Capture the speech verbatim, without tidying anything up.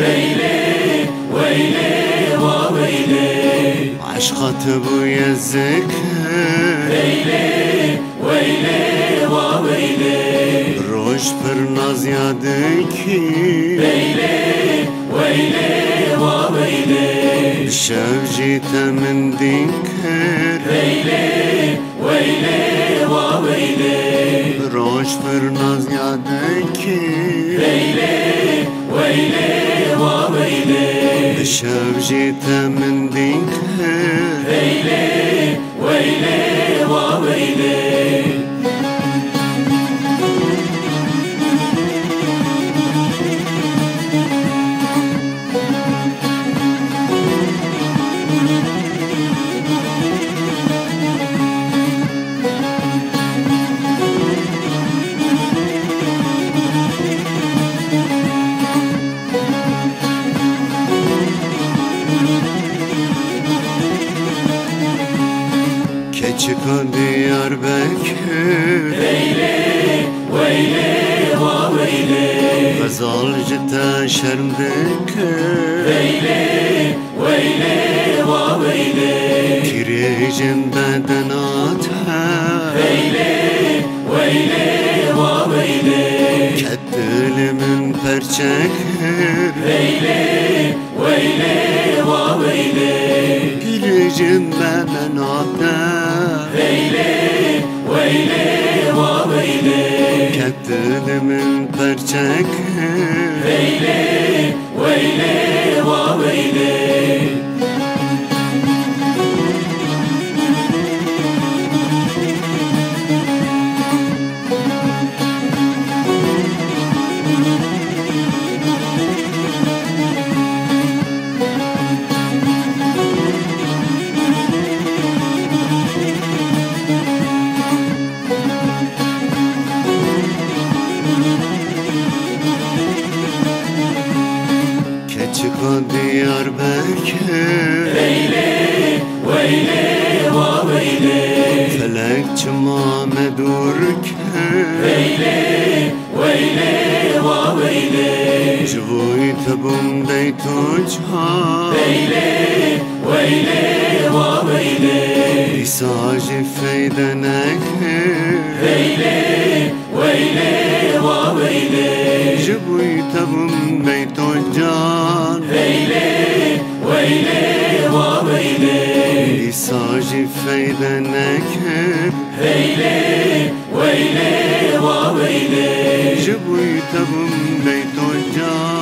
Weylê, weylê, wa weylê. Eşqa te bûye zikir. Weylê, weylê, wa weylê. Roj pir naz ya dikî. Weylê, weylê, wa weylê. Şev jî te min dîn kir. Weylê, weylê, wa weylê. Roj pir naz ya dikî. Weylê, weylê, wa weylê. Şev jî te min dîn kir. Weylê, weylê, wa weylê. Keçika Diyarbekir. Weylê, weylê, wa weylê. Xezal ji te şerm dikir. Weylê, weylê, wa weylê. Kirêjin bedena te. Weylê, weylê, wa weylê. Ket dilê min perçe kir. Weylê, weylê, wa weylê. Kirêjin bedena te. Weylê, weylê, wa weylê. Ket dilê min perçe kir. Weylê, weylê, wa weylê. Keçika Diyarbekir. Weylê, weylê, wa weylê. Felek çima me dûr kir. Weylê, weylê, wa weylê. Ji bo te bûm beytocan. Weylê, weylê, wa weylê. Dîsa jî feyde nekir. Weylê, weylê, wa weylê. Ji bo te bûm beytocan. Weylê, weylê, wa weylê. Dîsa jî feyde nekir. Weylê, weylê, wa weylê. Ji bo te bûm beytocan.